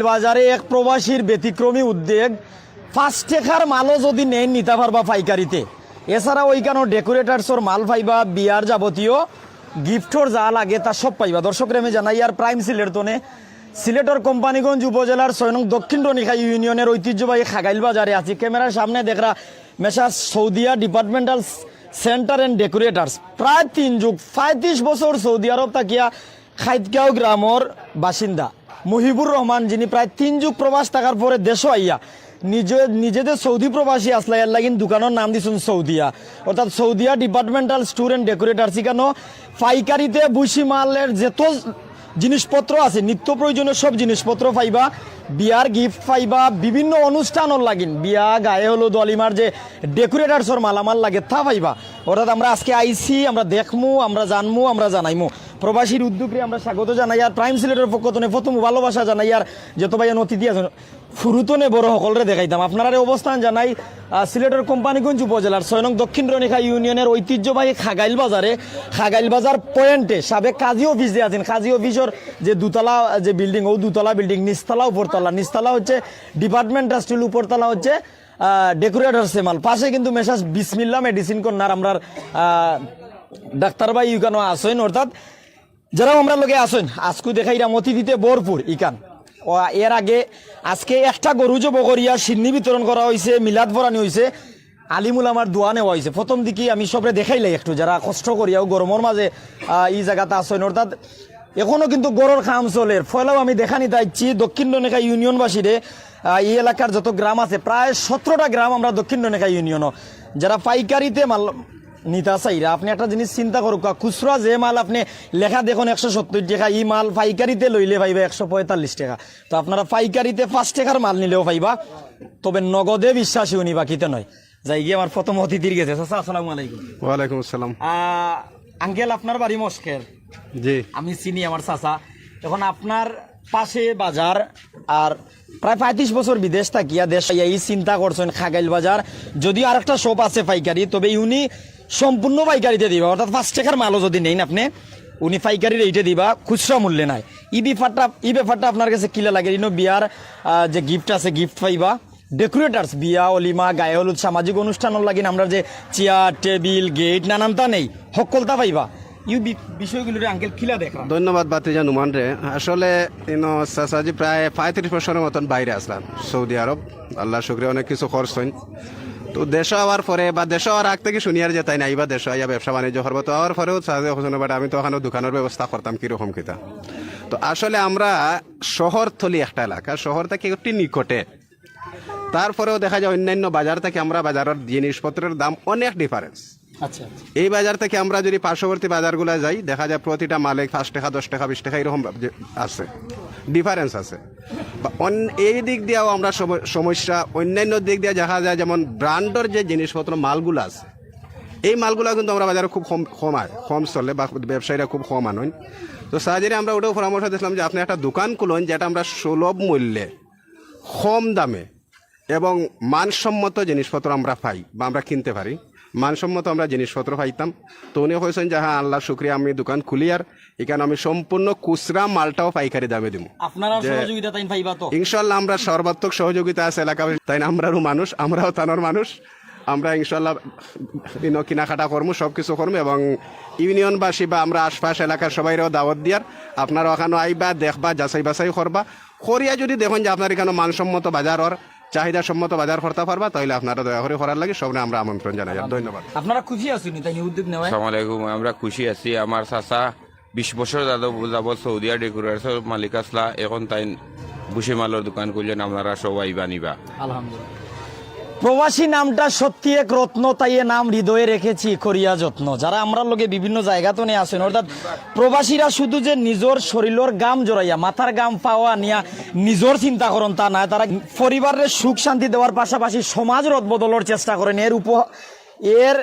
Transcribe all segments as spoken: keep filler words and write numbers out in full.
বাজারে এক প্রবাসীর ব্যতিক্রমী উদ্যোগ। পাঁচ টেকার মালও যদি নেইন, নিতা পারবা পাইকারিতে। এছাড়াও ইকানো ডেকোরেটার্সর মাল পাইবা, বিয়ার যাবতীয় গিফটর যা লাগে তা সব পাইবা। দর্শকরে আমি জানাইয়ার প্রাইম সিলেট তনে, সিলেটর কোম্পানীগঞ্জ উপজেলার ছয় নং দক্ষিণ রনিখাই ইউনিয়নের ঐতিহ্যবাহী খাগাইল বাজারে আছি। ক্যামেরার সামনে দেখরা Messrs Saudia departmental centre and decorators. প্রায় তিন যুগ, পঁয়ত্রিশ বছর সৌদি আরব থাকিয়া খাইতগাঁও গ্রামর বাসিন্দা মুহিবুর রহমান, যিনি প্রায় তিন যুগ প্রবাস থাকার পরে দেশো আইয়া নিজে, নিজে যে সৌদি প্রবাসী আছলা, এর লাগিন দোকানর নাম দিছইন সৌদিয়া, অর্থাৎ Saudia departmental store and decorators. ইকানো পাইকারিতে বুশি মালের যত জিনিসপত্র আছে, নিত্য প্রয়োজনীয় সব জিনিসপত্র পাইবা, বিয়ার গিফট পাইবা, বিভিন্ন অনুষ্ঠানর লাগিন, বিয়া, গায়ে হলুদ, অলিমার যে ডেকোরেটার্সর মালামাল লাগে তা পাইবা। অর্থাৎ আমরা আজকে আইছি, আমরা দেখমু, আমরা জানমু, আমরা জানাইমু। প্রবাসীর উদ্যোগরে আমরা স্বাগত জানাইয়ার প্রাইম সিলেটর পক্ষ তনে প্রথম ভালোবাসা জানাইয়ার যত ভাইয়ান অতিথি আছইন, হুরু তনে বড় হকলরে দেখাইতাম। আপনারারে অবস্থান জানাই, আহ, সিলেটর কোম্পানীগঞ্জ উপজেলার ছয় নং দক্ষিণ রনিখা ইউনিয়নের ঐতিহ্যবাহী খাগাইল বাজারে, খাগাইল বাজার পয়েন্টে সাবেক কাজী অফিস যে আছইন, কাজী অফিসর যে দুতলা যে বিল্ডিং, ও দুতলা বিল্ডিং, নিচতলা উপরতলা, নিচতলা হচ্ছে ডিপার্টমেন্টাল স্টোর, উপরতলা হচ্ছে, আহ, ডেকোরেটার্সে মাল। পাশে কিন্তু মেসার্স বিসমিল্লা মেডিসিন কর্নার, আমরার, আহ, ডাক্তার ভাই ইকানো আছইন, অর্থাৎ যারা আমরার লগে আছইন, আজকু দেখাইরাম অতিথিতে ভরপুর ইকান। ও, এর আগে আজকে একটা গরু জব করিয়া শিন্নি বিতরণ করা হইছে, মিলাদ পড়ানি হইছে, আলিম উলামার দোয়া নেওয়া হইছে। প্রথম দিকে আমি সবরে দেখাইলাই একটু, যারা কষ্ট করিয়াও গরমর মাঝে, আহ, ই জাগাত আছইন। অর্থাৎ এখনো কিন্তু গরর কাম চলের। পয়লাও আমি দেখানিত আইছি দক্ষিণ রনিখা ইউনিয়নবাসীরে, আহ, এই এলাকার যত গ্রাম আছে, প্রায় সতেরোটা গ্রাম আমরা দক্ষিণ রনিখা ইউনিয়নও। যারা পাইকারিতে মাল নিতা চাইরা, আপনে একটা জিনিস চিন্তা করউক্কা, খুচরা যে মাল আপনে লেখা দেখইন একশো সত্তইর টেকা, ই মাল পাইকারিতে লইলে পাইবা একশো পঁয়তাল্লিশ টেকা। তো আপনারা পাইকারিতে পাঁচ টেকার মাল নিলেও পাইবা, তবে নগদে বিশ্বাসী উনি, বাকিতে নয়। যাইগি আমার প্রথম অতিথির গেছে। চাচা, আসসালামু আলাইকুম। ওয়ালাইকুম আসসালাম। আহ, আঙ্কেল, আপনার বাড়ি মশকের? জি। আমি চিনি আমার চাচা। এখন আপনার পাশে বাজার, আর প্রায় পঁয়ত্রিশ বছর বিদেশ থাকিয়া দেশ আইয়া ই চিন্তা করছইন খাগাইল বাজার, যদিও আরেকটা শপ আছে পাইকারি, তবে উনি সম্পূর্ণ পাইকারিতে দিবা, অর্থাৎ পাঁচ টেকার মালও যদি নেইন আপনে, উনি পাইকারি রেটে দিবা, খুচরা মূল্যে নাই। ই ব্যাপারটা, ই ব্যাপারটা আপনার গেছে কিলা লাগে? ইনো বিয়ার, আহ, যে গিফট আছে, গিফট পাইবা, ডেকোরেটার্স, বিয়া, অলিমা, গায়ে হলুদ, সামাজিক অনুষ্ঠানর লাগিন আমরার যে চেয়ার, টেবিল, গেট, নানানতা নেই, হক্কলতা পাইবা। ই বি-, বিষয়গুলোরে আঙ্কেল কিলা দেখরা? ধন্যবাদ ভাতিজা নুমান রে। আসলে ইনো চাচাজি প্রায় পঁয়ত্রিশ বছরর মতন বাইরে আছলা সৌদি আরব। আল্লার শুকরিয়া অনেক কিছু করছইন। তো দেশো আওয়ার পরে বা দেশো আওয়ার আগ থাকি শুনিয়ার যে তাইন আইবা দেশো আইয়া ব্যবসা বাণিজ্য করবা, তো আওয়ার পরেও চাচাজি কইছইন, "But আমি তো অখানো দোকানর ব্যবস্থা করতাম, কিরকম কিতা?" তো আসলে আমরা শহরতলি একটা এলাকা, শহর থাকি একটু নিকটে। তারপরেও দেখা যায় অন্যান্য বাজার থাকি আমরা বাজারর জিনিসপত্রর দাম অনেক ডিফারেন্স। আচ্ছা, আচ্ছা। এই বাজার থাকি আমরা যদি পার্শ্ববর্তী বাজারগুলা যাই, দেখা যায় প্রতিটা মালে পাঁচ টেকা, দশ টেকা, বিশ টেকা এরকম যে আছে, ডিফারেন্স আছে। বা অন-, এই দিক দিয়াও আমরা সম-, সমস্যা, অন্যান্য দিক দিয়া দেখা যায় যেমন ব্র্যান্ডর যে জিনিসপত্র মালগুলা আছে, এই মালগুলা কিন্তু আমরা বাজারে খুব কম, কম আয়, কম চলে বা ব্যবসায়ীরা খুব কম আনইন। তো চাচাজিরে আমরা ওটাও পরামর্শ দিছলাম যে আপনে একটা দোকান খুলইন যেটা আমরা সুলভ মূল্যে, কম দামে এবং মানসম্মত জিনিসপত্র আমরা পাই বা আমরা কিনতে পারি, মানসম্মত আমরা জিনিসপত্র পাইতাম। তো উনি কইছইন যে, "হ্যাঁ, আল্লার শুকরিয়া, আমি দোকান খুলিয়ার, ইখান আমি সম্পূর্ণ খুচরা মালটাও পাইকারি দামে দিমু।" আপনারার যে সহযোগিতা তাইন পাইবা তো? ইনশাআল্লাহ, আমরা সর্বাত্মক সহযোগিতা আছে এলাকাবাসী। তাইন আমরারও মানুষ, আমরাও তানর মানুষ। আমরা ইনশাআল্লাহ ইনো কিনাকাটা করমু, সব কিছু করমু এবং ইউনিয়নবাসী বা আমরা আশপাশ এলাকার সবাইরেও দাওয়াত দিয়ার, আপনারা ওখানো আইবা, দেখবা, যাচাই বাছাই করবা, করিয়া যদি দেখইন যে আপনার ইখানো মানসম্মত বাজার অর, চাহিদা সম্মত বাজার করতা পারবা, তাইলে আপনারা দয়া করি করার লাগি সবরে আমরা আমন্ত্রণ জানাই। আর ধন্যবাদ। আপনারা খুশি আছইন নি তাইন ই উদ্যোগ নেওয়ায়? আসসালামু আলাইকুম। আমরা খুশি আছি। আমার চাচা বিশ বছর যাদব-, যাবত সৌদিয়া ডেকোরেটরসর মালিক আছলা, এখন তাইন বুশি মালর দোকান খুলছইন, আপনারা সব আইবা নিবা। আলহামদুলিল্লাহ। প্রবাসী নামটা সত্যি এক রত্ন, তাই এ নাম হৃদয়ে রেখেছি করিয়া যত্ন। যারা আমরার লগে বিভিন্ন জায়গা তনে আছইন, অর্থাৎ প্রবাসীরা শুধু যে নিজর শরীলর ঘাম জড়াইয়া, মাথার ঘাম পাওয়া নিয়া নিজর চিন্তা করইন তা নায়, তারা পরিবাররে সুখ শান্তি দেওয়ার পাশাপাশি সমাজ রদবদলর চেষ্টা করইন। এর উপ-, এর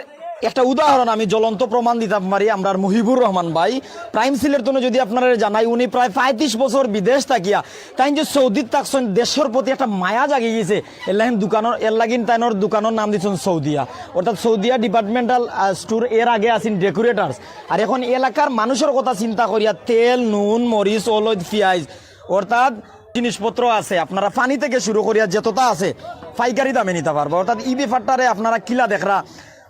একটা উদাহরণ আমি জ্বলন্ত প্রমাণ দিতাম পারি, আমরার মুহিবুর রহমান ভাই। প্রাইম সিলেট তনে যদি আপনারারে জানাই, উনি প্রায় পঁয়ত্রিশ বছর বিদেশ থাকিয়া তাইন যে সৌদিত থাকছইন, দেশর প্রতি একটা মায়া জাগি গেছে। এর লাগিন দোকানর, এর লাগিন তাইনর দোকানর নাম দিছইন সৌদিয়া, অর্থাৎ সৌদিয়া ডিপার্টমেন্টাল, আহ, স্টোর। এর আগে আছইন ডেকোরেটার্স। আর এখন এলাকার মানুষর কথা চিন্তা করিয়া তেল, নুন, মরিচ, অলইদ, পিয়াজ, অর্থাৎ জিনিসপত্র আছে, আপনারা পানি থেকে শুরু করিয়া যতটা আছে, পাইকারি দামে নিতা পারবা। অর্থাৎ ই ব্যাপারটারে আপনারা কিলা দেখরা?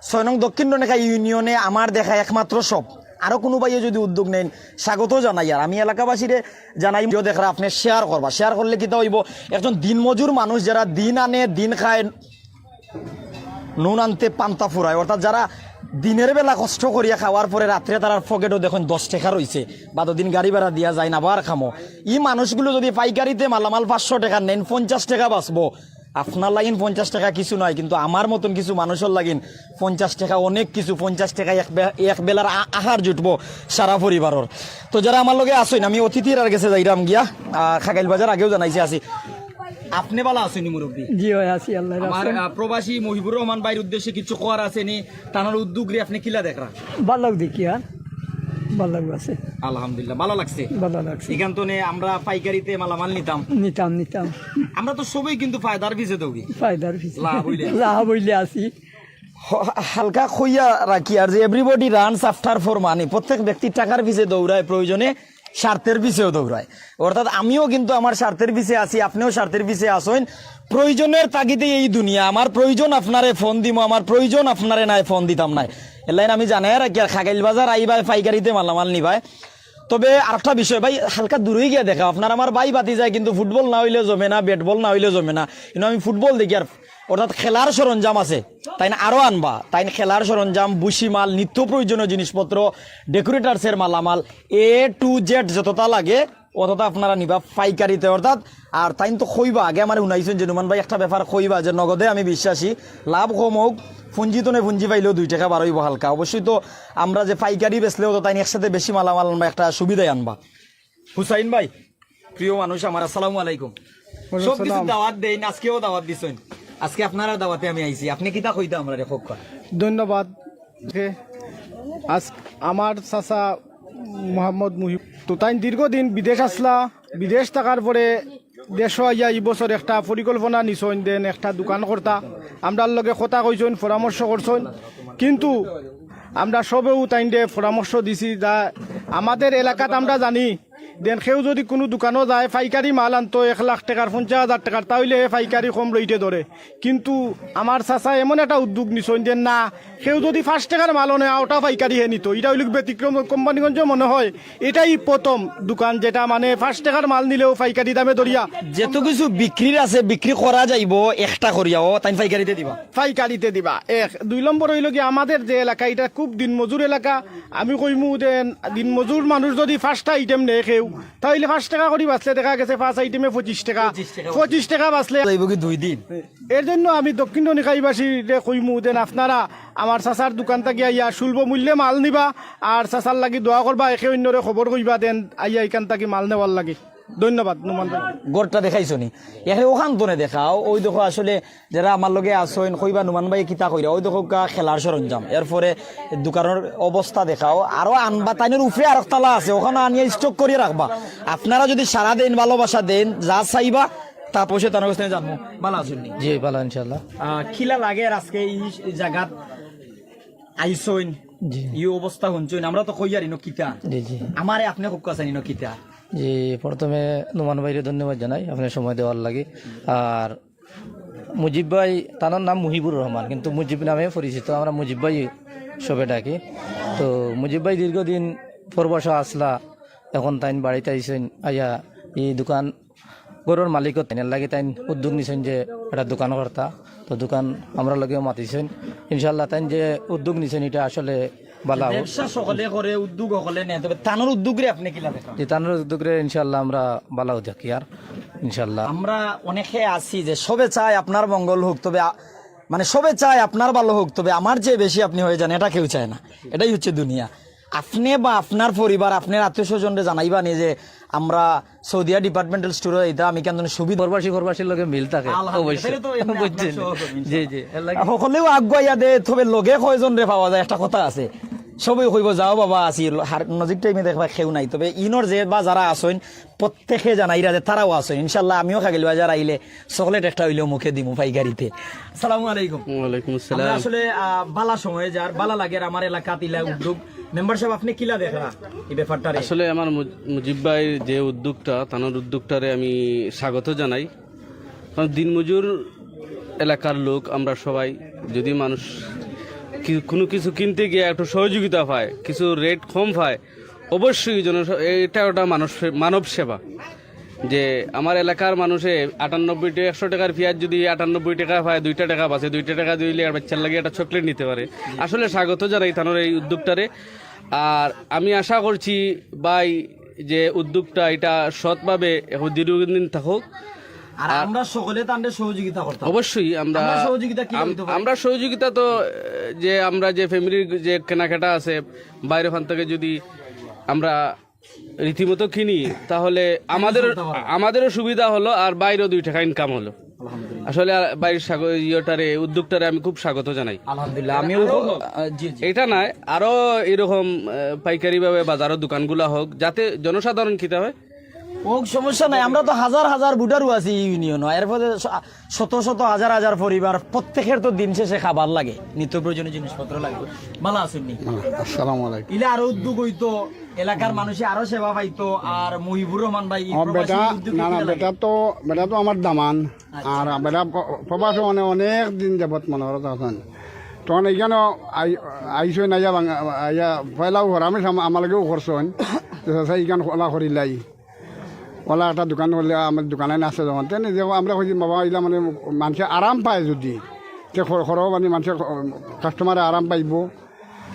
ছয় নং দক্ষিণ ডনেখা ইউনিয়নে আমার দেখা একমাত্র শপ, আরো কুনু ভাইয়ে যদি উদ্যোগ নেইন, স্বাগত জানাই। আর আমি এলাকাবাসীরে জানাই, ভিডিও দেখরা আপনে শেয়ার করবা। শেয়ার করলে কিতা অইবো, একজন দিনমজুর মানুষ যারা দিন আনে দিন খায়, নুন আনতে পান্তা ফুরায়, অর্থাৎ যারা দিনের বেলা কষ্ট করিয়া খাওয়ার পরে রাত্রে তারার পকেটো দেখইন দশ টেকা রইছে, বাদর দিন গাড়ি ভাড়া দিয়া যাইন আবার কামো, ই মানুষগুলো যদি পাইকারিতে মালামাল পাঁচশো টেকা নেইন, পঞ্চাশ টেকা বাঁচবো। আপনার লাগিন পঞ্চাশ টেকা কিছু নায়, কিন্তু আমার মতন কিছু মানুষর লাগিন পঞ্চাশ টেকা অনেক কিছু। পঞ্চাশ টেকা এক বে-, এক বেলার আ-, আহার জুটবো সারা পরিবারর। তো যারা আমার লগে আছইন, আমি অতিথিরার গেছে যাইরাম গিয়া, আহ, খাগাইল বাজার আগেও জানাইছি আছি। আপনে ভালা আছইন নি মুরব্বী? জি অয়, আছি, আল্লাহর আমার, রাস্তায়। আহ, প্রবাসী মহিবুর রহমান ভাইর উদ্দেশ্যে কিছু কওয়ার আছে নি? তানর উদ্যোগরে আপনে কিলা দেখরা? ভালা দেখি আর ভালা আছে। আলহামদুলিল্লাহ, ভালা লাগছে। ভালা লাগছে। এখান তো নে আমরা পাইকারিতে মালামাল নিতাম। নিতাম, নিতাম। আমরা তো সবেই কিন্তু ফায়দার পিছে দৌড়ি। ফায়দার পিছে। লাভ অইলে। লাভ অইলে আছি। হ-, হালকা কইয়া রাখি আর যে everybody runs after for money, প্রত্যেক ব্যক্তি টাকার পিছে দৌড়ায়, প্রয়োজনে স্বার্থের পিছেও দৌড়ায়। অর্থাৎ আমিও কিন্তু আমার স্বার্থের পিছে আছি, আপনেও স্বার্থের পিছে আছইন। প্রয়োজনের তাগিদে এই দুনিয়া, আমার প্রয়োজন আপনারে ফোন দিমু, আমার প্রয়োজন আপনারে নায় ফোন দিতাম নায়। এর লাগি আমি জানাই রাখি আর খাগাইল বাজার আইবায় পাইকারিতে মালামাল নিবায়। তবে আরেকটা বিষয় ভাই, হালকা দূরই গিয়া দেখা, আপনার আমার ভাই ভাতিজায় কিন্তু ফুটবল না অইলে জমে না, ব্যাট বল না অইলে জমে না, কিন্তু আমি ফুটবল দেখি আর অর্থাৎ খেলার সরঞ্জাম আছে, তাইন আরো আনবা। তাইন খেলার সরঞ্জাম, ভুসি মাল, নিত্য প্রয়োজনীয় জিনিসপত্র, ডেকোরেটার্সের মালামাল, A to Z যতটা লাগে অতটা আপনারা নিবা পাইকারিতে। অর্থাৎ আর তাইন তো কইবা, আগে আমারে হুনাইছইন যে নুমান ভাই একটা ব্যাপার কইবা যে নগদে আমি বিশ্বাসী, লাভ কম অউক, পুঞ্জি তনে পুঞ্জি পাইলেও দুই টেকা বারইবো হালকা। অবশ্যই তো আমরা যে পাইকারি বেচলেও তো তাইন একসাথে বেশি মালামাল আনবা, একটা সুবিধায় আনবা। হুসাইন ভাই, প্রিয় মানুষ আমার, আসসালামু আলাইকুম। ওয়ালাইকুম সব কিছু সালাম। দাওয়াত দেইন, আজকেও দাওয়াত দিছইন। আজকে আপনারার দাওয়াতে আমি আইছি। আপনে কিতা কইতা আমরারে কউক্কা? ধন্যবাদ। আজ আমার চাচা মোহাম্মদ মুহিব, তো তাইন দীর্ঘদিন বিদেশ আছলা, বিদেশ থাকার পরে দেশো আইয়া ই বছর একটা পরিকল্পনা নিছইন দেন একটা দোকান করতা। আমরার লগে কথা কইছইন, পরামর্শ করছইন, কিন্তু আমরা সবেউ তাইনরে পরামর্শ দিছি যা আমাদের এলাকাত আমরা জানি দেন কেউ যদি কুনু দোকানো যায়, পাইকারি মাল আনতো এক লাখ টেকার, পঞ্চাশ হাজার টেকার, তা অইলে হে পাইকারি কম রেইটে ধরে। কিন্তু আমার চাচায় এমন একটা উদ্যোগ নিছইন যে না, কেউ যদি পাঁচ টেকার মালও নেয়, ওটা পাইকারি হে নিতো। ইটা অইলো ব্যতিক্রম, কোম্পানীগঞ্জে মনে হয় এটাই প্রথম দোকান যেটা মানে পাঁচ টেকার মাল নিলেও পাইকারি দামে ধরিয়া যত কিছু বিক্রির আছে, বিক্রি করা যাইবো একটা করিয়াও, তাইন পাইকারিতে দিবা। পাইকারিতে দিবা। এক, দুই নম্বর অইলো কি, আমাদের যে এলাকা, ইটা খুব দিনমজুর এলাকা। আমি কইমু যে দিনমজুর মানুষ যদি পাঁচটা আইটেম নেয় কেউ, তা অইলে পাঁচ টেকা করি বাঁচলে দেখা গেছে পাঁচ আইটেমে পঁচিশ টেকা। পঁচিশ টেকা। পঁচিশ টেকা বাঁচলে যাইবো কি দুই দিন? এর জন্য আমি দক্ষিণ ডনিকাইবাসীরে কইমু যে আপনারা আমার চাচার দোকান থাকি আইয়া সুলভ মূল্যে মাল নিবা, আর চাচার লাগি দোয়া করবা, একে অইন্যরে খবর কইবা দেন আইয়া ইখান থাকি মাল নেওয়ার লাগি। ধন্যবাদ নুমান ভাই। ঘরটা দেখাইছো নি? এখানে ওখান তনে দেখাও, ওই দেখো আসলে যারা আমার লগে আছইন, কইবা নুমান ভাই কিতা কইরা, ওই দেখো কা খেলার সরঞ্জাম, এরপরে দোকানর অবস্থা দেখাও, আরো আনবা, তাইনর উপরে আরো তালা আছে, ওখানো আনিয়া স্টক করিয়া রাখবা। আপনারা যদি সারা দেইন, ভালোবাসা দেইন, যা চাইবা, তা অবশ্যই তানর কাছ থাকি জানমু। ভালা আছইন নি? জি, ভালা ইনশাআল্লাহ। আহ, কিলা লাগের আজকে ই জাগাত আইছইন, জি। ই অবস্থা হুনছইন, আমরা তো কইয়ার ইনো কিতা। জি, জি। আমারে আপনে কউক্কা চাইন ইনো কিতা। জি, প্রথমে নুমান ভাইরে ধন্যবাদ জানাই আপনার সময় দেওয়ার লাগি। আর মুজিব ভাই, তানর নাম মুহিবুর রহমান, কিন্তু মুজিব নামে পরিচিত, আমরা মুজিব ভাই সবে ডাকি। তো মুজিব ভাই দীর্ঘদিন প্রবাসো আছলা, এখন তাইন বাড়িত আইছইন, আইয়া ই দোকান ঘরর মালিকও তাইন, এর লাগি তাইন উদ্যোগ নিছইন যে একটা দোকান করতা। তো দোকান আমরার লগেও মাতিছইন। ইনশাআল্লাহ তাইন যে উদ্যোগ নিছইন ইটা আসলে ভালা অউক। ব্যবসা সকলে করে, উদ্যোগ সকলে নেয়, তবে তানর উদ্যোগরে আপনে কিলা দেখরা? জি, তানর উদ্যোগরে ইনশাআল্লাহ আমরা ভালাউ দেখি আর ইনশাআল্লাহ। আমরা অনেকে আছি যে সবে চায় আপনার মঙ্গল হোক, তবে আ-, মানে সবে চায় আপনার ভালো হোক, তবে আমার চেয়ে বেশি আপনি হয়ে যান, এটা কেউ চায় না। এটাই হচ্ছে দুনিয়া। আপনে বা আপনার পরিবার, আপনার আত্মীয় স্বজনরে জানাইবা নি যে আমরা সৌদিয়া ডিপার্টমেন্টাল স্টোরে এটা আমি কেন সুবিধা। প্রবাসী, প্রবাসীর লগে মিল থাকে, আলহামদুলিল্লাহ, অবশ্যই। তাহলে তো এমনি আপনার বুঝছেন? সহকর্মী, জি, জি, এর লাগি। সকলেও আগুয়াইয়া দে, তবে লগে কয়জনরে পাওয়া যায়, একটা কথা আছে। সবে কইবো, "যাও বাবা, আছি।" হার নজিক টাইমে দেখবা কেউ নাই। তবে ইনর যে বা যারা আছইন, প্রত্যেকে জানাইরা যে তারাও আছইন। ইনশাল্লাহ, আমিও খাগিল বাজার আইলে চকলেট একটা অইলেও মুখে দিমু পাইকারিতে। আসসালামু আলাইকুম। ওয়ালাইকুম আমরা আসসালাম। আসলে, আহ, বালা সময় যার, বালা লাগের আমার এলাকাত ইলা উদ্যোগ। মেম্বার সাহেব, আপনে কিলা দেখরা এই ব্যাপারটারে? আসলে আমার মুজ-, মুজিব ভাইর যে উদ্যোগটা, তানর উদ্যোগটারে আমি স্বাগত জানাই। কারণ দিনমজুর এলাকার লোক আমরা সবাই, যদি মানুষ কি-, কোনো কিছু কিনতে গিয়া একটু সহযোগিতা পায়, কিছু রেট কম পায়, অবশ্যই জন-, এটা ওটা মানুষ, মানব সেবা। যে আমার এলাকার মানুষে আটানব্বই টাকা, একশো টাকার পিয়াজ যদি আটানব্বই টাকা পায়, দুইটা টাকা বাঁচে, দুইটা টাকা দিলে আর বাচ্চার লাগি একটা চকলেট নিতে পারে। আসলে স্বাগত জানাই তানর এই উদ্যোগটারে। আর আমি আশা করছি ভাই, যে উদ্যোগটা, এটা সৎভাবে এখন দীর্ঘদিন থাকুক। আর আর আমরা সকলে তানরে সহযোগিতা করতাম। অবশ্যই আমরা, আমরা সহযোগিতা কি আম-, হইতে পারে? আমরা সহযোগিতা তো, এ, যে আমরা যে ফ্যামিলির যে কেনাকাটা আছে, বাইরে ওখান থেকে যদি আমরা রীতিমতো কিনি, তাহলে আমাদের, চলতে পারে। আমাদেরও সুবিধা হলো, আর বাইরেও দুই টাকা ইনকাম হলো। আলহামদুলিল্লাহ। আসলে আর বাইরের স্বাগ-, ইয়েটারে, উদ্যোগটারে আমি খুব স্বাগত জানাই। আলহামদুলিল্লাহ, আমিও, আরো হোক। আহ, জি, জি। এটা নয়, আরো এরকম, আহ, পাইকারিভাবে বাজারর দোকানগুলা হোক, যাতে জনসাধারণ কিতা হয়। হোক, সমস্যা নাই, আমরা তো হাজার হাজার ভোটারও আছি এই ইউনিয়নও। এরপরে শ-, শত শত হাজার হাজার পরিবার, প্রত্যেকের তো দিন শেষে খাবার লাগে, নিত্য প্রয়োজনীয় জিনিসপত্র লাগে। বালা আছইন নি? আসসালামু আলাইকুম। ইলা আরো উদ্যোগ হইতো, এলাকার মানুষে আরো সেবা পাইতো। আর মুহিবুর রহমান ভাই, এই ও প্রবাসী বেটা, উদ্যোগে না, না, কিলা লাগে? বেটা তো, বেটা তো আমার দামান। আচ্ছা। আর বেটা প-, প্রবাসে মানে অনেক দিন যাবত মনে করো তখন। তখন এইখানে আই-, আইসই না, আইয়া বাং-, আইয়া পয়লাও ঘর, আমি সাম-, আমার লগেও করছইন। তো চাচা এইখান খোলা করিলাই। ওলা একটা দোকান করলে আমার দোকানে নাচে যখন, তে নিজে আমরা কইছি, "বাবা, ইলা মানে মানষে আরাম পায় যদি, তে খর-, খরচ মানে মানষে খ-, কাস্টমারে আরাম পাইবো।"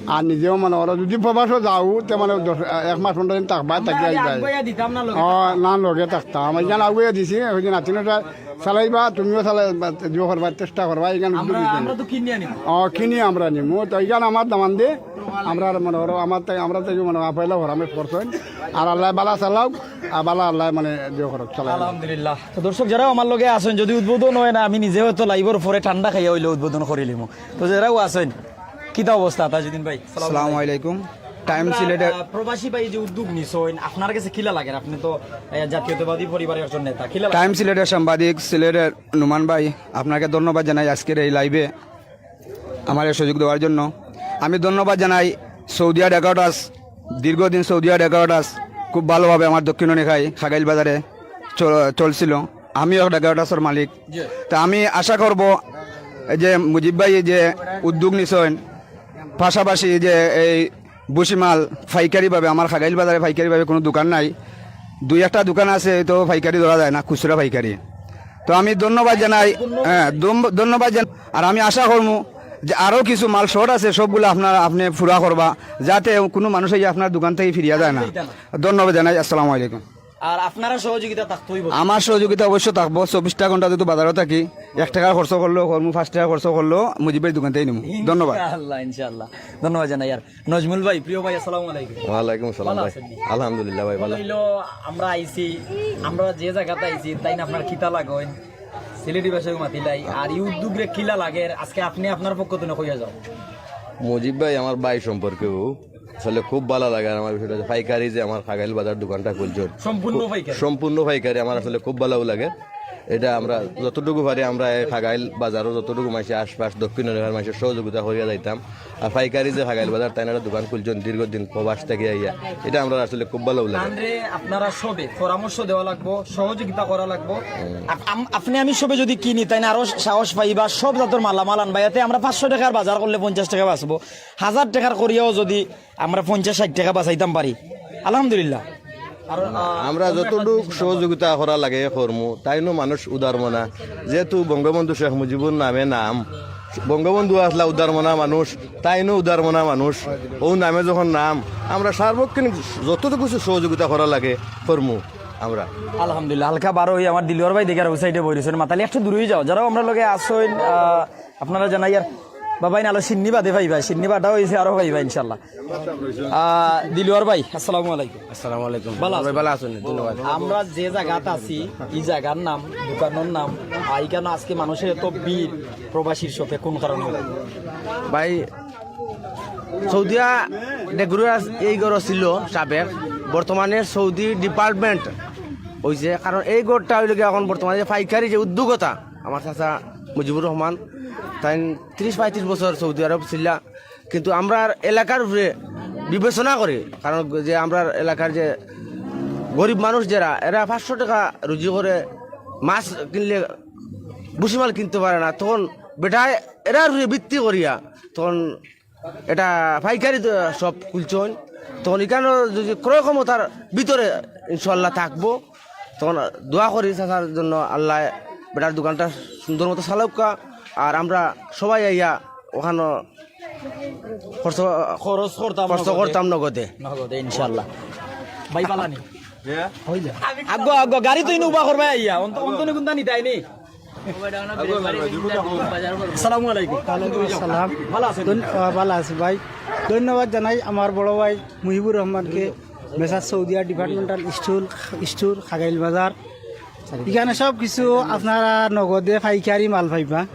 আর নিজেও মনে করো যদি প্রবাসও যাও, তে মানে দশ, এক মাস পনেরো দিন থাকবা, থাকি আইবা। আগুয়াইয়া দিতাম না লগে ও, থাকতাম। না, লগে থাকতাম। আমি জান আগুয়াইয়া দিছি, ওই দিন আতিনটা চালাইবা, তুমিও চালাইবা, দিও করবা, চেষ্টা করবা, এইখান আমরা, উদ্যোগ নিতে। আমরা তো কিনে আনি। ও, কিনি আমরা নিমু। তো এইখান আমার দামান দে, আমরা আর মনে করো, আমার তাই, আমরা তাই মনে হয় পয়লা ঘর আমি করছইন। আর আল্লাহ বালা চালাও, আর বালা আল্লাহ মানে দিও করো, চালাও। আলহামদুলিল্লাহ। তো দর্শক যারাও আমার লগে আছইন, যদি উদ্বোধন হয় না, আমি নিজে হয়তো লাইভর পরে ঠান্ডা খাইয়া হইলে উদ্বোধন করিলিমু। তো যারাও আছইন, কিতা অবস্থা তাজউদ্দিন ভাই? আসসালামু আলাইকুম। টাইম আমরা, সিলেটের আহ, প্রবাসী ভাই যে উদ্যোগ নিছইন, আপনার কাছে কিলা লাগে? আপনি তো, আহ, জাতীয়তাবাদী পরিবারের একজন নেতা, কিলা লাগে? টাইম সিলেটের সাংবাদিক, সিলেটের নুমান ভাই, আপনাকে ধন্যবাদ জানাই আজকের এই লাইভে আমার এই সুযোগ দেওয়ার জন্য। আমি ধন্যবাদ জানাই সৌদিয়া ডেকার্টাস, দীর্ঘদিন সৌদিয়া ডেকার্টাস খুব ভালোভাবে আমার দক্ষিণ অনিখাই খাগাইল বাজারে চল-, চলছিল। আমিও ডেকার্টাসর মালিক। জি। তা আমি আশা করব যে মুজিব ভাই যে উদ্যোগ নিছইন, পাশাপাশি যে এই ভুসিমাল পাইকারিভাবে, আমার খাগাইল বাজারে পাইকারিভাবে কোনো দোকান নাই, দুই একটা দোকান আছে, তো পাইকারি ধরা যায় না, খুচরা পাইকারি। তো আমি ধন্যবাদ জানাই, হ্যাঁ, ধন্যবাদ জানাই। আর আমি আশা করমু যে আরও কিছু মাল শর্ট আছে, সবগুলা আপনার, আপনি পুরা করবা, যাতে কোনো মানুষ এই আপনার দোকান থেকে ফিরিয়া যায় না। ধন্যবাদ জানাই। আসসালামু আলাইকুম। আর আপনারা সহযোগিতা থাকতে হইব। আমার সহযোগিতা অবশ্য থাকবো। চব্বিশটা ঘন্টা যদি বাজারও থাকি, এক টাকা খরচ করলেও করমু, পাঁচ টাকা খরচ করলেও মুজিবের দোকান থেকে নিমু। ধন্যবাদ। ইনশাআল্লাহ, ইনশাআল্লাহ। ধন্যবাদ জানাই। আর নজমুল ভাই, প্রিয় ভাই, আসসালামু আলাইকুম। ওয়ালাইকুম আসসালাম ভালো ভাই। আছেন নি? আলহামদুলিল্লাহ ভাই, ভালো। হইলো, আমরা আইছি, আমরা যে জায়গাতে আইছি, তাইন আপনার কিতা লাগইন? সিলেটি ভাষায় মাতিলাই। আর এই উদ্যোগরে কিলা লাগে, আজকে আপনি আপনার পক্ষ থেকে কইয়া যাও। মুজিব ভাই আমার ভাই সম্পর্কে ও, আসলে খুব ভালো লাগে। আর আমার বিষয়টা হচ্ছে পাইকারি যে আমার খাগাইল বাজার দোকানটা খুলছেন, সম্পূর্ণ খুব, পাইকারি। সম্পূর্ণ পাইকারি, আমার আসলে খুব ভালো লাগে। এটা আমরা যতটুকু পারি, আমরা এই খাগাইল বাজারও যতটুকু মাইসে আশপাশ দক্ষিণ এলাকার মাইসে সহযোগিতা করিয়া যাইতাম। আর পাইকারি যে খাগাইল বাজার, তাই না একটা দোকান খুলছেন দীর্ঘদিন প্রবাস থেকে আইয়া, এটা আমরা আসলে খুব ভালো লাগে। তানরে আপনারা সবে পরামর্শ দেওয়া লাগবো, সহযোগিতা করা লাগবো। আপ-, আম-, আপনি আমি সবে যদি কিনি, তাই না আরো সাহস পাই বা সব জাতর মালামাল আনবা, এতে আমরা পাঁচশো টাকার বাজার করলে পঞ্চাশ টাকা বাঁচবো, হাজার টাকার করিয়াও যদি আমরা পঞ্চাশ ষাট টাকা বাঁচাইতাম পারি, আলহামদুলিল্লাহ। আর, আহ, আমরা যতটুক সহযোগিতা করা লাগে করমু, তাইনও মানুষ উদার মনা। যেহেতু বঙ্গবন্ধু শেখ মুজিবুর নামে নাম, বঙ্গবন্ধু আসলা উদার মনা মানুষ, তাইনও উদার মনা মানুষ, ও নামে যখন নাম, আমরা সার্বক্ষণিক যতটুকু সহযোগিতা করা লাগে করমু আমরা। আলহামদুলিল্লাহ, হালকা বারো হই আমার দিলওয়ার ভাই দেখে আর ওই সাইডে বই রয়েছেন, মাতালি একটু দূরেই যাও, যারাও আমরা লগে আসইন, আহ, আপনারা জানাই আর বাবাই নালো সিন্নি বাদে পাইবা, সিন্নি বাদা হইছে আরো পাইবা ইনশাল্লাহ। আহ, দিলওয়ার ভাই, আসসালামু আলাইকুম। আসসালামু আলাইকুম। ভালো আছেন? ভাই, ভালো আছেন? ধন্যবাদ। আমরা যে জায়গাত আছি, এই জায়গার নাম, দোকানের নাম, আর এখানে আজকে মানুষের এত ভিড়, প্রবাসীর সাথে কোন কারণে? ভাই, সৌদিয়া ডেগুরার এই ঘর ছিল সাবেক, বর্তমানে সৌদি ডিপার্টমেন্ট অইছে। কারণ এই ঘরটা অইলো গিয়া এখন বর্তমানে যে পাইকারি যে উদ্যোক্তা আমার চাচা মুজিবুর রহমান, তাইন ত্রিশ পঁয়ত্রিশ বছর সৌদি আরব ছিলা, কিন্তু আমরার এলাকার উপরে বিবেচনা করি, কারণ যে আমরার এলাকার যে গরিব মানুষ যেরা, এরা পাঁচশো টেকা রুজি করে মাছ কিনলে ভুসিমাল কিনতে পারে না, তখন বেটায় এরার উপরে ভিত্তি করিয়া তখন এটা পাইকারি দ-, সব খুলছইন। তখন ইখানো যদি ক্রয় ক্ষমতার ভিতরে ইনশাআল্লাহ থাকবো, তখন দোয়া করি চাচার জন্য, আল্লাহ বেটার দোকানটা সুন্দর মতো চালাউক্কা। আর আমরা সবাই আইয়া ওখানো খরচ, খরচ করতাম খরচ নগদে। করতাম নগদে। নগদে, ইনশাআল্লাহ। ভাই পালানি। আগো, আগো, গাড়ি তো ইনো উবা করবায় আইয়া। অন্ত-, অন্তনে কুন্তা নিতায় নি? আসসালামু আলাইকুম। ওয়ালাইকুম আসসালাম। ভালা আছইন? ধন্য-, আহ, ভালা আছি ভাই। ধন্যবাদ জানাই আমার বড় ভাই মুহিবুর রহমানকে, Messrs Saudia departmental stool, store, Khagail বাজার। ইখানো সব কিছু আপনারা নগদে পাইকারি মাল পাইবা।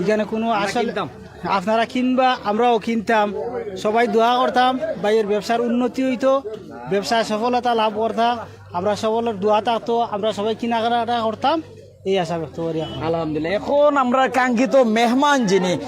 ইখানো কুনু আসল কিনতাম। আপনারা কিনবা, আমরাও কিনতাম। সবাই দোয়া করতাম, ভাইয়ের ব্যবসার উন্নতি অইতো, ব্যবসায় সফলতা লাভ করতা। আমরা সফলর দোয়া থাকতো, আমরা সবাই কিনাকাটা করতাম। এই আশা ব্যক্ত করি আমরা। আলহামদুলিল্লাহ। এখন আমরার কাঙ্ক্ষিত মেহমান যিনি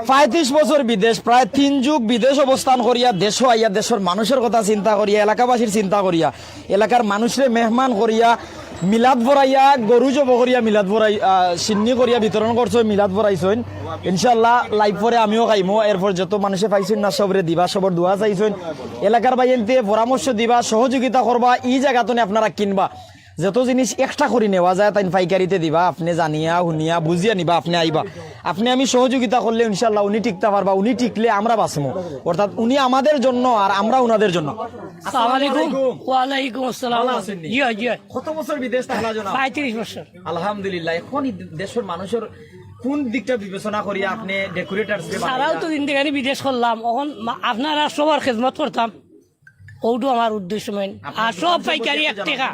পঁয়ত্রিশ বছর বিদেশ, প্রায় তিন যুগ বিদেশ অবস্থান করিয়া দেশো আইয়া দেশর মানুষর কথা চিন্তা করিয়া, এলাকাবাসীর চিন্তা করিয়া, এলাকার মানুষরে মেহমান করিয়া, মিলাদ ভরাইয়া, গরু জব করিয়া, মিলাদ ভরাই, আহ, সিন্নি করিয়া বিতরণ করছইন, মিলাদ ভরাইছইন। ইনশাআল্লাহ live পরে আমিও খাইমু, এরপর যত মানুষে পাইছইন না সবরে দিবা, সবর দোয়া চাইছইন। এলাকার ভাইয়াইন্তে পরামর্শ দিবা, সহযোগিতা করবা, ই জাগা তনে আপনারা কিনবা। যত জিনিস একটা করি নেওয়া যায়, তাইন পাইকারিতে দিবা, আপনে জানিয়া, হুনিয়া, বুঝিয়া নিবা, আপনে আইবা। আপনে আমি সহযোগিতা করলে ইনশাআল্লাহ উনি টিকতা পারবা, উনি টিকলে আমরা বাঁচমু। অর্থাৎ উনি আমাদের জন্য আর আমরা উনাদের জন্য। আসসালামু আলাইকুম। ওয়ালাইকুম আসসালাম। ভালা আছইন নি? জি, জি। কত বছর বিদেশ থাকলা জনাব? পঁয়ত্রিশ বছর। আলহামদুলিল্লাহ। এখন ই দেশর মানুষর কোন দিকটা বিবেচনা করিয়া আপনে ডেকোরেটর হিসেবে সারাও তো জিন্দেগানি বিদেশ করলাম, এখন মা-, আপনারা সবর খেদমত করতাম। ওটু আমার উদ্দেশ্য মেইন। আর সব পাইকারি এক টেকা,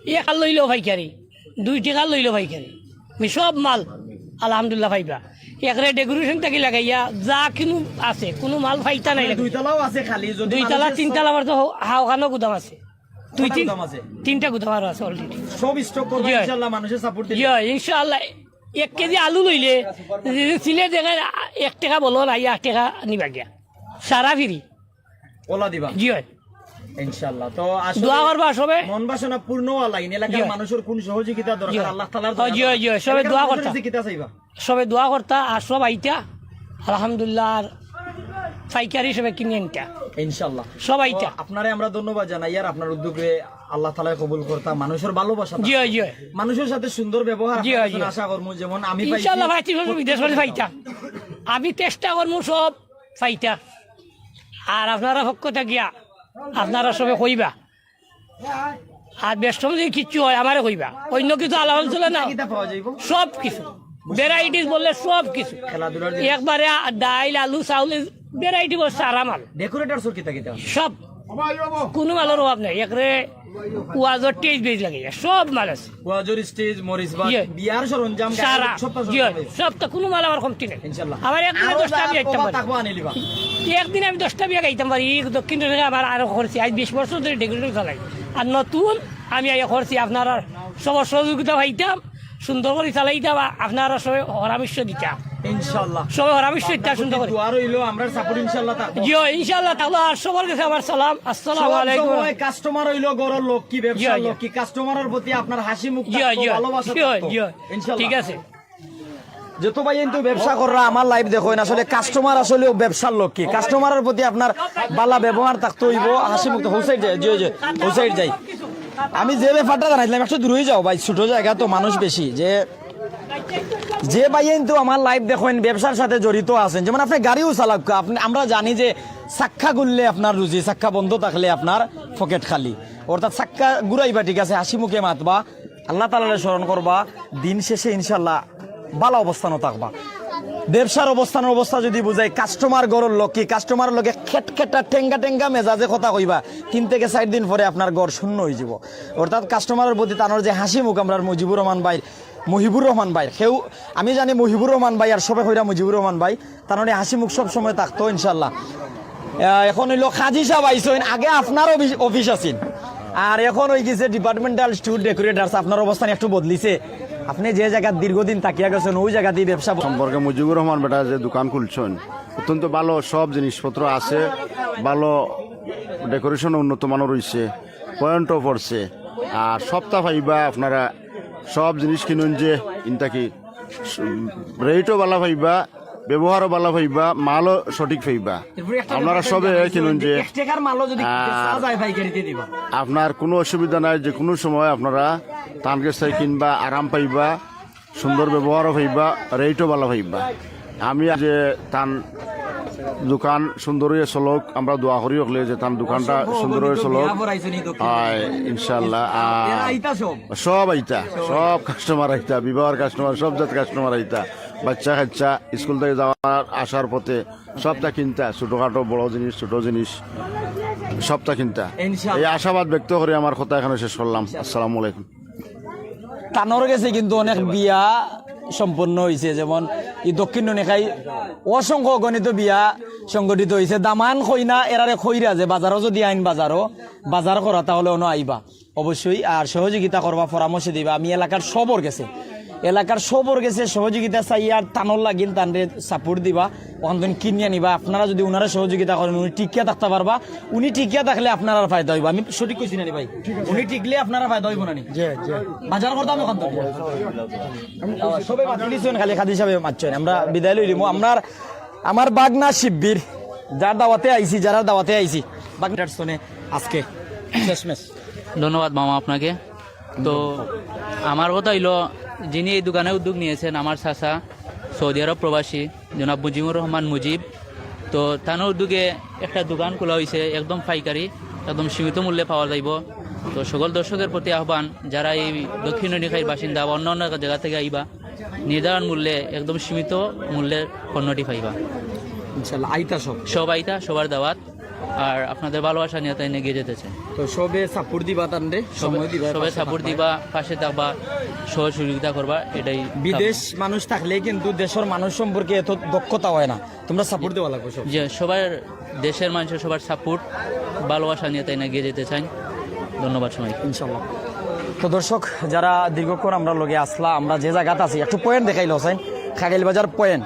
এক আর লইলেও পাইকারি, দুই টেকা লইলেও পাইকারি। আমি সব মাল আলহামদুলিল্লাহ পাইবা। একরে ডেকোরেশন থাকি লাগাইয়া যা কিনু আছে, কুনু মাল পাইতা নাই। দুইতলাও আছে খালি, যদি দুইতলা, মানুষের তিনতলা পর্যন্ত হা-, হাওখানো গুদাম আছে। দুই কটা তিন, গুদাম আছে? তিনটা গুদাম আরো আছে already। সব স্টক করবা জি। ইনশাআল্লাহ, মানুষের সাপোর্ট দিলে। জি, ইনশাআল্লাহ। এক কেজি আলু লইলে, যদি সিলে দেখে এক টেকা বলো না, এক টেকা নিবা গিয়া। সারা ফ্রি। ওলা দিবা? জি অয়। ইনশাআল্লাহ। তো আসলে দোয়া করবা সবে। মন বাসনা পূর্ণ ওলা, ইন এলাকার জি। মানুষের কোন সহযোগিতা দরকার, জি। আল্লাহ তাআলার জি, দয়া জি, দরকার। জি, সবে এলাকার দোয়া মানুষের করতা। কাছে কিতা চাইবা? সবে দোয়া করতা আর সব আইতা। আলহামদুলিল্লাহ, আর পাইকারি সবে কিনে আনতা। ইনশাআল্লাহ। সব আইতা। তো আপনারে আমরা ধন্যবাদ জানাই আর আপনার উদ্যোগে আল্লাহ তাআলায় কবুল করতা, মানুষের ভালোবাসা জি, জি। মানুষের সাথে সুন্দর ব্যবহার জি, আপনার জি। জন্য আশা করমু, যেমন আমি পাইছি। ইনশাআল্লাহ, ভাই, ঠিক আছে, বিদেশ বাড়ি পাইতাম। আমি চেষ্টা করমু সব পাইতা। আর আপনারা পক্ষ থাকিয়া আপনারা সবে কইবা। আর বেশ সময় যদি কিচ্ছু হয়, আমারে কইবা। অন্য কিছু আলাপ আলোচনা না। কিতা পাওয়া যাইব? সব কিছু। ভ্যারাইটিস বললে সব কিছু। খেলাধুলার জিনিস। একবারে আ-, ডাইল, আলু, চাউল, ভ্যারাইটি বলছে সারা মাল। ডেকোরেটরসর কিতা কিতা? সব। কুনু মালর অভাব নাই। একরে ওয়াজর টেজ বেজ লাগে, সব মাল আছে। ওয়াজর স্টেজ, মরিচ বাগ, ইয়ে। বিয়ার সরঞ্জাম, সারা, গাড়ির সব পাওয়া ইয়ে, যাবে। সব তো কুনু মাল আমার কমতি নাই। ইনশাআল্লাহ। আমার একদিনে আরো দশটা যা বিয়া আইতাম পাবা, পারি। তাকবা আনি লিবা। একদিনে আমি দশটা বিয়া গাইতাম পারি। এই দক্ষিণ আফ্রিকা আমার আরো করছি। আজ বিশ বছর ধরে ডেকোরেশন চালাই। আর নতুন আমি আইয়া করছি, আপনারা সবার সহযোগিতা পাইতাম, সুন্দর করি চালাইতাম, আ-, আপনারা সবাই পরামর্শ দিতাম। ইনশাআল্লাহ। সবাই পরামশ দিতাম সুন্দর করি। দোয়া রইলো, আমরার সাপোর্ট ইনশাআল্লাহ থাকবো। জি, ইনশাআল্লাহ থাকলো। আর সবার কাছে আমার সালাম, আসসালামু সব আলাইকুম। সময় কাস্টমার অইলো ঘরর লক্ষ্মী, ব্যবসার জি, জি। লক্ষ্মী। কাস্টমারর প্রতি আপনার হাসি মুখ জি, থাকতো, জি। ভালোবাসা জি, থাকতো। জি। ইনশাআল্লাহ। ঠিক আছে। যত ভাই কিন্তু ব্যবসা কররা আমার live দেখইন, আসলে কাস্টমার আসলেও ব্যবসার লক্ষ্মী। কাস্টমারর প্রতি আপনার ভালা ব্যবহার থাকতে অইবো, হাসি মুখ থাকতে। হোসাইড যাই, জি, জি, হোসাইড যাই। আমি যে ব্যাপারটা জানাইছিলাম, একটু দূরে যাও ভাই, ছোট জাগা তো, মানুষ বেশি। যে, যে ভাই কিন্তু আমার live দেখইন, ব্যবসার সাথে জড়িত আছেন, যেমন আপনে গাড়িও চালাউক্কা, আপনে, আমরা জানি যে চাক্কা ঘুরলে আপনার রুজি, চাক্কা বন্ধ থাকলে আপনার পকেট খালি। অর্থাৎ চাক্কা ঘুরাইবা, ঠিক আছে, হাসি মুখে মাতবা, আল্লাহ তাআলারে স্মরণ করবা, দিন শেষে ইনশাআল্লাহ ভালা অবস্থানও থাকবা। ব্যবসার অবস্থানর অবস্থা যদি বুঝাই, কাস্টমার ঘরর লক্ষ্মী, কাস্টমারর লগে খেটখেটা টেঙ্গা টেঙ্গা মেজাজে কথা কইবা, তিন থেকে চাইর দিন পরে আপনার ঘর শূন্য অইযিবো। অর্থাৎ কাস্টমারর প্রতি তানর যে হাসি মুখ, আমরার মুজিবুর রহমান ভাইর, মুহিবুর রহমান ভাইর, কেউ, আমি জানি মুহিবুর রহমান ভাই আর সবে কইরা মুজিবুর রহমান ভাই, তানর এই হাসি মুখ সব সময় থাকতো ইনশাআল্লাহ। আহ, এখন অইলো কাজী সাব আইছইন, আগে আপনার অফিস, অফিস আছিল, আর এখন অই গেছে ডিপার্টমেন্টাল স্টোর ডেকোরেটার্স। আপনার অবস্থান একটু বদলিছে, আপনে যে জাগাত দীর্ঘদিন থাকিয়া গেছইন, অউ জাগাতেই ব্যবসা ব- সম্পর্কে মুজিবুর রহমান বেটা যে দোকান খুলছইন, অত্যন্ত ভালো, সব জিনিসপত্র আছে, ভালো ডেকোরেশন উন্নত মানর অইছে, পয়েন্টও পড়ছে, আর সবতা পাইবা আপনারা, সব জিনিস কিনইন যে ইনতা কি রেটও ভালা পাইবা, ব্যবহারও ভালা পাইবা, মালও সঠিক পাইবা। এরপরে একটা আপনারা ব্যাপার সবে জানাইছো কিনইন যে যে এক টাকার মালও যদি আর চাওয়া যায় পাইকারিতে দিবা। আপনার কোনো অসুবিধা নাই, যে কোনো সময় আপনারা তান গেছ থাকি কিনবা, আরাম পাইবা, সুন্দর ব্যবহারও পাইবা, রেটও ভালা পাইবা। আমি যে তান দোকান সুন্দর অইয়া চলউক, আমরা দোয়া করি হকলে যে তান দোকানটা অসংখ্য সুন্দর অইয়া অগণিত চলউক। বিয়া পড়াইছইন এই দক্ষিণ হয়, দিকে। ইনশাআল্লাহ। আর এরা আইতা সব? সব আইতা, সব কাস্টমার আইতা, বিবাহর কাস্টমার, সব জাত কাস্টমার আইতা। বাচ্চা কাচ্চা স্কুল থাকি যাওয়ার আসার পথে সবতা কিনতা, ছোটখাটো বড় জিনিস, ছোট জিনিস, সবতা কিনতা। ইনশাআল্লাহ। এই আশাবাদ ব্যক্ত করি আমার কথা এখানে শেষ করলাম। আসসালামু আলাইকুম। তানর গেছে কিন্তু অনেক বিয়া সম্পন্ন অইছে, যেমন ই দক্ষিণ ননিখাই অসংখ্য অগণিত বিয়া সংগঠিত অইছে। দামান কইনা এরারে কইরা যে বাজারও যদি আইন বাজারও বাজার করা, তাহলে অনো আইবা অবশ্যই, আর সহযোগিতা করবা, পরামর্শ দিবা। আমি এলাকার সবর গেছে, এলাকার সবর গেছে সহযোগিতা চাই, আর তানর লাগিন তানরে সাপোর্ট দিবা। অখান তুন কিনিয়া নিবা। আপনারা যদি উনারে সহযোগিতা করইন, উনি টিকিয়া থাকতা পারবা। উনি টিকিয়া থাকলে আপনারার ফায়দা অইবো। আমি সঠিক কইছি না নি ভাই? উনি টিকলে আপনারার ফায়দা অইবো না নি? জি, জি। বাজার করতাম অখান তুন। সবে বাদ দিছইন, খালি কাজী সাবে মাতছইন। আমরা বিদায় লই দিমু। আমরার, আমার বাগনা শিব্বির, যার দাওয়াতে আইছি, যারার দাওয়াতে আইছি, বাগনার সনে আজকে শেষমেশ। ধন্যবাদ মামা আপনাকে। তো আমার কথা অইলো, যিনি এই দোকানে উদ্যোগ নিয়েছেন, আমার চাচা, সৌদি আরব প্রবাসী, জনাব মুজিবুর রহমান মুজিব। তো তানর উদ্যোগে একটা দোকান খোলা অইছে, একদম পাইকারি, একদম সীমিত মূল্যে পাওয়া যাইবো। তো সকল দর্শকের প্রতি আহ্বান, যারা এই দক্ষিণ ননিখাইর বাসিন্দা বা অন্য অন্য জাগা থাকি আইবা, নির্ধারণ মূল্যে, একদম সীমিত মূল্যে পণ্যটি পাইবা। ইনশাআল্লাহ, আইতা সব। সব আইতা, সবার দাওয়াত। আর আপনাদের ভালোবাসা নিয়া তাইন এগিয়ে যেতে চাই। তো সবে সাপোর্ট দিবা তানরে, সবে, সময় দিবা, সবে পাশে সাপোর্ট থাকবা। দিবা, পাশে থাকবা, সহযোগিতা করবা, এটাই কামনা। বিদেশ মানুষ থাকলে কিন্তু দেশর মানুষ সম্পর্কে এত দক্ষতা অয় না, তোমরা সাপোর্ট দেওয়া লাগবো সব। যে সবার দেশের মানুষের সবার সাপোর্ট, ভালোবাসা নিয়া তাইন এগিয়ে যেতে চাই। ধন্যবাদ সবাইকে। ইনশাআল্লাহ। তো দর্শক, যারা দীর্ঘক্ষণ আমরার লগে আছলা, আমরা যে জাগাত আছি, একটু পয়েন্ট দেখাইল হোসেন, খাগেল বাজার পয়েন্ট।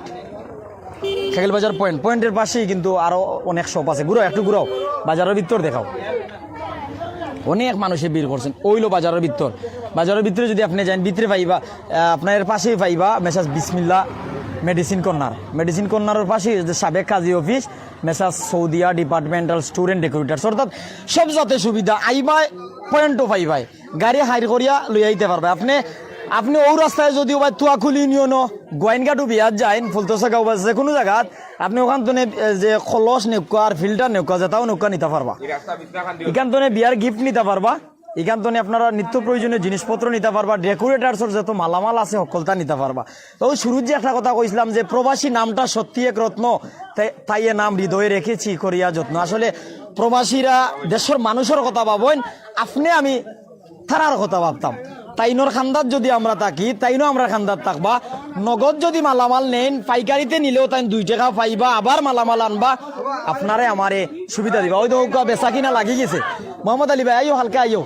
খাগেল বাজার পয়েন্ট, পয়েন্টের পাশেই কিন্তু আরো অনেক শপ আছে। ঘুরাও, একটু ঘুরাও, বাজারর ভিতর দেখাও। অনেক মানুষে ভিড় করছইন, অইলো বাজারর ভিতর। বাজারর ভিতরে যদি আপনে যাইন, ভিতরে পাইবা, আহ, আপনার এর পাশেই পাইবা মেসাজ বিসমিল্লা মেডিসিন কর্নার। মেডিসিন কর্নারর পাশেই যে সাবেক কাজী office, Messrs Saudia departmental store and decorators, অর্থাৎ সব জাতে সুবিধা। আইবায়, পয়েন্টও পাইবায়, গাড়ি হাইর করিয়া লইয়া আইতে পারবায়। আপনে, আপনে অউ রাস্তায় যদি ওবায় তুয়াকুল ইউনিয়নও, গোয়াইনঘাটও বিয়াত যাইন, ফুলতোষা গাঁও বা যে কোনো জাগাত, আপনে অখান তনে, এ, যে কলস নেউক্কা আর ফিল্টার নেউক্কা, যেতাও নেউক্কা নিতা পারবা। ইখান তনে বিয়ার গিফট নিতা পারবা। ইখান তনে আপনারা নিত্য প্রয়োজনীয় জিনিসপত্র নিতা পারবা, ডেকোরেটার্সর যত মালামাল আছে, হক্কলতা নিতা পারবা। তো শুরুত যে একটা কথা কইছলাম যে প্রবাসী নামটা সত্যি এক রত্ন, তাই, তাই এ নাম হৃদয়ে রেখেছি করিয়া যত্ন। আসলে প্রবাসীরা দেশর মানুষর কথা ভাবইন, আপনে আমি তারার কথা ভাবতাম। তাইনর খান্দাত যদি আমরা থাকি, তাইনও আমরার খান্দাত থাকবা। নগদ যদি মালামাল নেইন, পাইকারিতে নিলেও তাইন দুই টাকা পাইবা, আবার মালামাল আনবা, আপনারে আমারে সুবিধা দিবা। ওই দেখউক্কা বেচা কিনা লাগি গেছে। মোহাম্মদ আলী ভাই, আইও, হালকা আইও।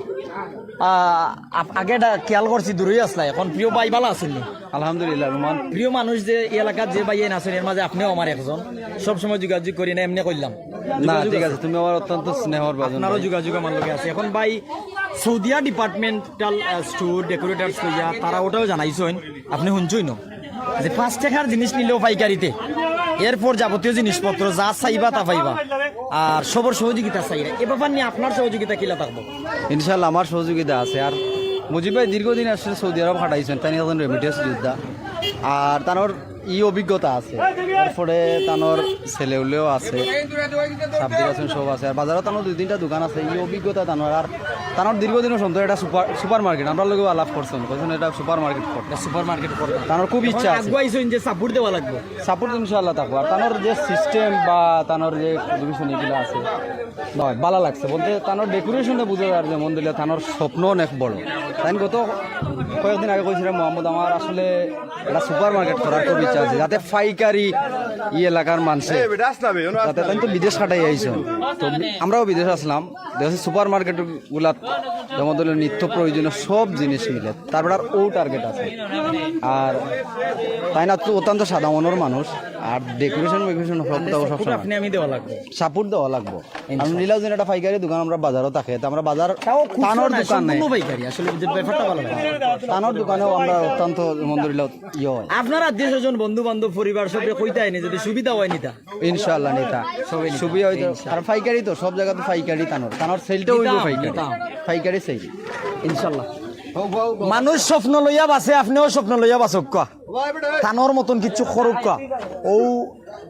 আহ, আপ-, আগে এটা খেয়াল করছি, দূরেই আছলা, এখন প্রিয় ভাই ভালা আছইন নি? আলহামদুলিল্লাহ, রুমান। প্রিয় মানুষ যে এই এলাকাত যে ভাইয়াইন আছইন, এর মাঝে আপনেও আমার একজন। সব সময় যোগাযোগ করি না, এমনে কইলাম। না, যোগাযোগ ঠিক আছে। আছে, তুমি আমার অত্যন্ত স্নেহর ভাজন আপনারও ভাই। যোগাযোগ আমার লগে আছে। এখন ভাই, সৌদিয়া ডিপার্টমেন্টাল, আহ, স্টোর, ডেকোরেটার্স লইয়া তারা ওটাও জানাইছইন, আপনে হুনছইন না? যে পাঁচ টাকার জিনিস নিলেও পাইকারিতে, এরপর যাবতীয় জিনিসপত্র যা চাইবা তা পাইবা, আর সবর সহযোগিতা চাইরা। এ ব্যাপার নিয়া আপনার সহযোগিতা কিলা থাকবো? ইনশাআল্লাহ, আমার সহযোগিতা আছে। আর মুজিব ভাই দীর্ঘদিন আসলে সৌদি আরব খাটাইছইন, তাইন একজন রেমিটেন্স যোদ্ধা, আর তানর ই অভিজ্ঞতা আছে, এরপরে তানর ছেলেউলেও আছে, সাব্বির হোসেন সব আছে, আর বাজারও তানর দুই তিনটা দোকান আছে। ই অভিজ্ঞতা তানর, আর তানর দীর্ঘদিনর সন্তান একটা সুপার, সুপার মার্কেট, আমরার লগেও আলাপ করছইন, কইছইন এটা সুপার মার্কেট করতা। এটা সুপার মার্কেট করতা। তানর খুব ইচ্ছা আছে। আগুয়াইছইন যে সাপোর্ট দেওয়া লাগবো। সাপোর্ট ইনশাআল্লাহ থাকবো। আর তানর যে সিস্টেম বা তানর যে এডুকেশন এগুলা আছে, বা ভালা লাগছে বলতে তানর ডেকোরেশনে বুঝা যায়, যেমন দিলে তানর স্বপ্ন অনেক বড়। তাইন গত কয়েকদিন আগে কইছিলাম, মোহাম্মদ, আমার আসলে একটা সুপার মার্কেট করার খুব ইচ্ছা আছে, যাতে পাইকারি ই এলাকার মানুষে, যাতে তাই তো বিদেশ খাটাই আইসন, তো আমরাও বিদেশ আসলাম, দেখছি সুপার মার্কেট গুলাত যেমন ধরো নিত্য প্রয়োজনীয় সব জিনিস মিলে, তারপর আর ও টার্গেট আছে। আর তাই না তো অত্যন্ত সাদা মনের মানুষ, আর ডেকোরেশন মেকোরেশন সব তাও সব support সময় আপনি আমি দেওয়া লাগবে। সাপোর্ট দেওয়া লাগবো। কারণ রিলাও যেন একটা পাইকারি দোকান, আমরা বাজারও থাকে, তো আমরা বাজার তাও খুচরা তানোর না, দোকানে সম্পূর্ণ পাইকারি। আসলে যে ব্যাপারটা ভালো লাগে। তানোর দোকানেও আমরা অত্যন্ত মন্দ রিলাও ইয়ে হয়। আপনার আত্মীয় স্বজন, বন্ধু বান্ধব, পরিবার সবরে কইতা আইনি যদি সুবিধা হয় নিতা। ইনশাআল্লাহ নিতা। সবই নিতা। সুবিধা হইতো। ইনশাআল্লাহ। আর পাইকারি তো, সব জায়গা তো পাইকারি তানোর। তানোর সেলটা হইলো নিতাম, পাইকারি। নিতাম। পাইকারি সেল। ইনশাআল্লাহ। মানুষ স্বপ্ন লইয়া বাঁচে, আপনিও স্বপ্ন লইয়া বাঁচউক্কা। তানোর মতন কিচ্ছু করউক্কা। ও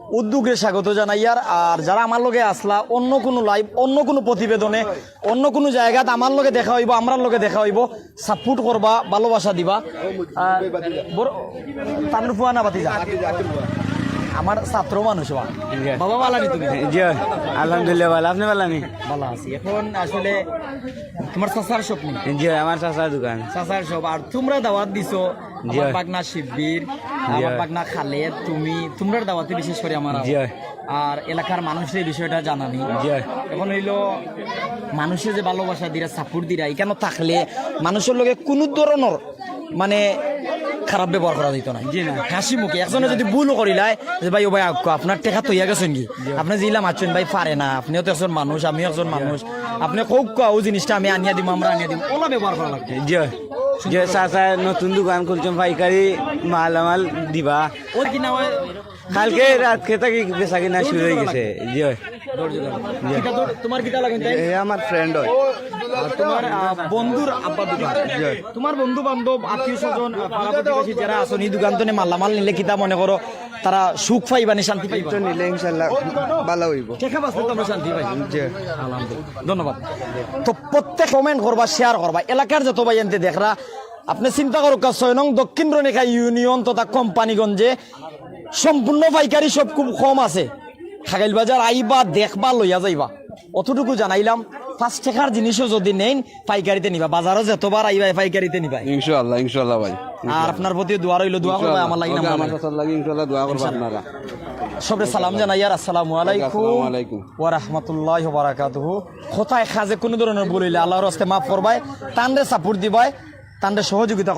উদ্যোগরে স্বাগত জানাইয়ার। আর যারা আমার লগে আসলা, অন্য কোনো লাইভ, অন্য কোনো প্রতিবেদনে, অন্য কোনো জায়গাত আমার লগে দেখা হইব, আমরার লগে দেখা হইব, সাপোর্ট করবা, ভালোবাসা দিবা। আর বড় তানোর ফুয়া না ভাতিজা? আমার ছাত্র মানুষ বা। জি। বাবা ভালা নি তুমি? জি, আলহামদুলিল্লাহ ভালা। আপনি ভালা নি? ভালা আছি। এখন আসলে তোমার চাচার শপ নি? জি, আমার চাচার দোকান। চাচার শপ। আর তোমরা দাওয়াত দিছো, জি। আমার বাগনা শিব্বির, জি। আমার বাগনা খালেদ, তুমি, তোমরার দাওয়াতে বিশেষ করে আমার জি। আর এলাকার মানুষরে এই বিষয়টা জানানি। জি। এখন হইলো মানুষে যে ভালোবাসা দিরা, সাপোর্ট দিরা, এখানে থাকলে মানুষের লগে কোনো ধরনের মানে খারাপ ব্যবহার করা দিত না। জি না। হাসি মুখে একজনে যদি ভুলও করিলায় যে, "ভাই, ও ভাই, আউক্কা, আপনার টেকা তৈয়া গেছেন কি? জি। আপনি যে ইলা মারছেন, ভাই, পারে না, আপনিও তো একজন মানুষ, আমিও একজন মানুষ, আপনি কউক্কা, ও জিনিসটা আমি আনিয়া দিমু, আমরা আনিয়া দিমু", ওলা ব্যবহার করা লাগবে। জি। যে চাচা নতুন দোকান খুলছেন, পাইকারি মাল আমাল দিবা। ওর কি নাম হয়? কালকে রাত খেতা কি বেচা কিনা শুরু হয়ে গেছে। জি হয়। ধৈর্য ধরো। জি। কিতা তোর, তোমার কিতা লাগে তাই? এ আমার ফ্রেন্ড হয়। আর তোমার, আহ, বন্ধুর আব্বা দোকান। জি। তোমার বন্ধু বান্ধব, আত্মীয় স্বজন, আহ, পাড়া প্রতিবেশী যারা আছেন, এই দোকান তো নিয়ে মালামাল নিলে কিতা মনে করো, তারা সুখ পাইবা নি, শান্তি পাইবা? তো নিলে ইনশাল্লাহ ভালো হইব। টেকা বাঁচলে তো আমরা শান্তি পাই। জি। আলহামদুলিল্লাহ। ধন্যবাদ। তো প্রত্যেক কমেন্ট করবা, শেয়ার করবা, এলাকার যত ভাই আনতে দেখরা, আপনি চিন্তা করুক, ছয় নং দক্ষিণ রণিকা ইউনিয়ন তথা কোম্পানিগঞ্জে সম্পূর্ণ পাইকারি শপ খুব কম আছে। খাগাইল বাজার আইবা, দেখবা, লইয়া যাইবা। অতটুকু জানাইলাম, পাঁচ টেকার জিনিসও যদি নেইন, পাইকারিতে নিবা। বাজারও যতবার আইবা, পাইকারিতে নিবা। ইনশাআল্লাহ, ইনশাআল্লাহ ভাই। আর আপনার প্রতি দোয়া রইল, দোয়া করবা ইনশাআল্লাহ। আমার লাগি, ওকে, আমার আমার লাগি। চাচার লাগি ইনশাআল্লাহ দোয়া করবা আপনারা। সবরে সালাম জানাইয়ার, আসসালামু আলাইকুম আসসালামু আলাইকুম। ওয়া রাহমাতুল্লাহি ওয়া বারাকাতুহু। কথায় কাজে কোনো ধরনের ভুল হইলে আল্লাহর রাস্তে মাফ করবায়, তানরে সাপোর্ট দিবায়, তানরে সহযোগিতা